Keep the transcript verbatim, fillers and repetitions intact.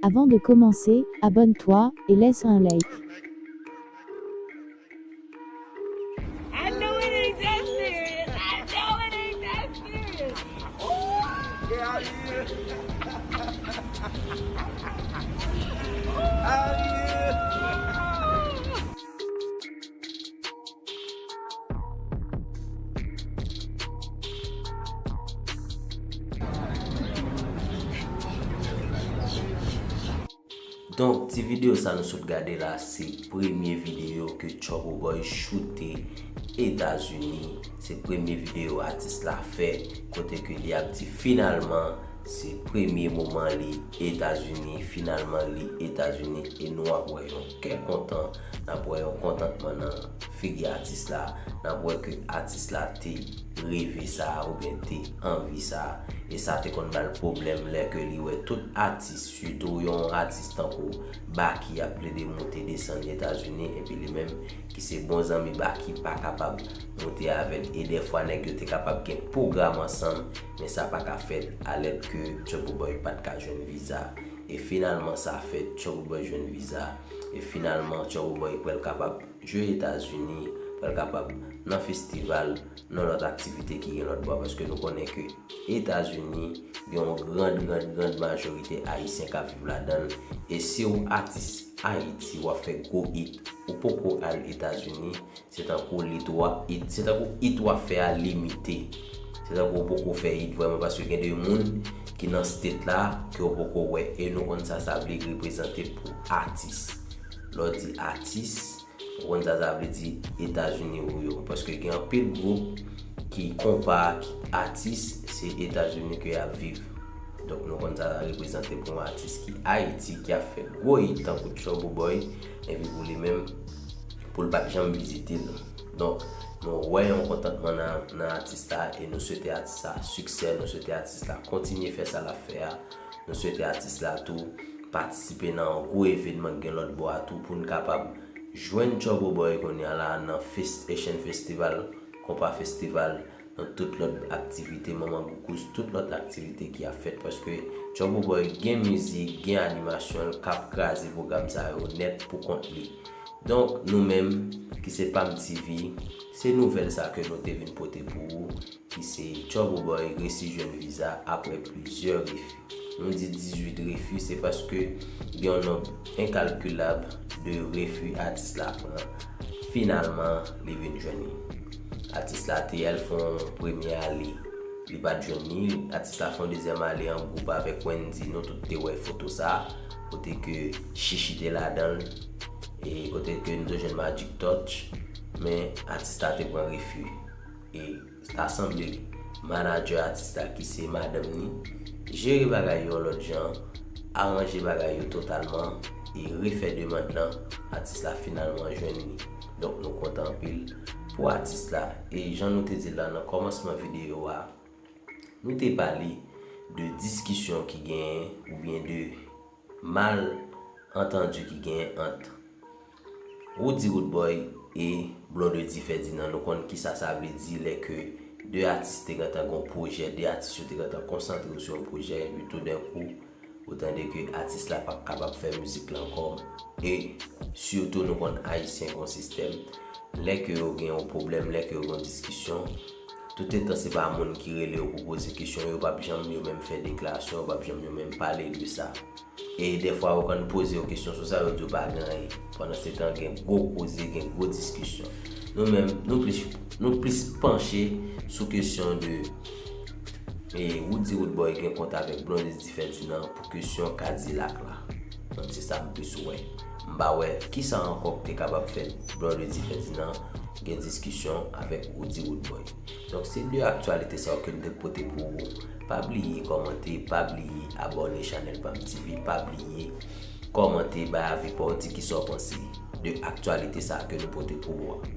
Avant de commencer, abonne-toi et laisse un like. I know it ain't that serious. I know it ain't that serious. Ooh. Donk, ti videyo sa nou sot gade la, se premye videyo ke Trouble Boy choute Etazini. Se premye videyo atis la fè, kote ke li ap di finalman se premye moman li Etazini, finalman li Etazini, e nou ap wè yon kè kontan, n ap wè yon kontantman nan figi atis la, n ap wè ke atis la te reve sa oubyen te anvi sa, e sa te konn ba l pwoblèm lè ke li wè tout atis, sitou yon atis tankou Baky ap plede moute desann Etazini, epi li menm ki se bon zanmi Baky pa kapab moute avè l, e dèfwa nèg yo te kapab gen pwogram ansanm, men sa pa ka fèt alèt ke Trouble Boy pa t ka jwenn viza. E finalman sa fèt, Trouble Boy jwenn viza, e finalman Trouble Boy pral kapab jwe Etazini, pral kapab nan festival, nan lòt aktivite ki gen lòt bò, paske nou konnen ke Etazini gen yon grand, grand, grand majorite Ayisyen k ap viv ladan l. E si w atis Ayiti, w ap fè gwo hit, ou poko al Etazini, se tankou hit w ap, hit, se tankou hit w ap fè a limite. Se tankou w poko fè hit vrèman, paske gen de moun ki nan state la ke w poko wè, e nou konn sa sa vle reprezante pou atis. Lè w di atis, ou konn sa sa vle di Etazini ou yo, paske gen anpil gwoup ki konpa ak atis, se Etazini ke y ap viv. Donk nou konn sa sa reprezante pou yon atis ki Ayiti, ki ap fè gwo hit tankou Trouble Boy, epi pou li menm, pou l pa t janm vizite l. Donk, nou wè yon kontantman nan, nan atis la, e nou swete atis la siksè, nou swete atis la kontinye fè sa l ap fè a, nou swete atis la tou patisipe nan yon gwo evènman k gen lòt bò a tou, pou n kapab jwenn Trouble Boy kounye a la nan Fest, Asian Festival, Konpa Festival, nan tout lòt aktivite, Manman Goukous, tout lòt aktivite ki ap fèt, paske Trouble Boy gen mizik, gen animasyon, l k ap kraze pwogram sa yo nèt pou kont li. Donk, nou menm, ki se Pam T V, se nouvèl sa ke nou te vin pote pou ou, ki se Trouble Boy resi jwenn viza apre plizyè refi. Nou di dizuit refi, se paske gen yon nonb enkalkilab de refi atis la pran. Finalman, li vin jwenn li. Atis la te al fè yon premye ale, li pa t jwenn li. Atis la fè yon dezyèm ale an gwoup avèk Wendy, nou tout te wè foto sa a, kote ke Chichi te ladan l, e kote ke nou te jwenn Magic Touch, men atis la te pran refi. E ta sanble manadjè atis la, ki se madanm ni, jere bagay yo yon lòt jan, aranje bagay yo totalman, e refè demann lan, atis la finalman jwenn li. Donk nou kontan anpil pou atis la. E jan nou te di l la nan kòmansman videyo a, nou te pale de diskisyon ki genyen oubyen de mal antandi ki genyen ant Roody Roodboy e Blondedy Ferdinand. Nou konn kisa sa vle di lè ke de atis te gentan gon pwojè, de atis yo te gentan konsantre yo sou yon pwojè, epi toudenkou, ou tande ke atis la p ap kapab fè mizik la ankò. E sitou nou konn Ayisyen gon sistèm, lè ke yo gen yon pwoblèm, lè ke yo gen yon diskisyon, toutetan se pa moun ki rele yo pou poze kesyon, yo p ap janm yo menm fè deklarasyon, yo p ap janm yo menm pale de sa. E dèfwa yo konn poze yo kesyon sou sa, yo di yo pa gen anyen. Pandansetan gen gwo koze, gen gwo diskisyon. Nou menm, nou plis, nou plis panche sou kesyon de e Roody Roodboy gen kont avèk Blondedy Ferdinand pou kesyon Kadilak la. Donk se sa m plis wè. M pa wè kisa ankò ki te kapab fè Blondedy Ferdinand gen diskisyon avèk Roody Roodboy. Donk se de aktyalite sa yo ke m te pote pou ou. Pa bliye kòmante, pa bliye abòne chanèl Pam T V, pa bliye kòmante, bay avi pa w, di kisa w panse de aktyalite sa ke nou pote pou ou a.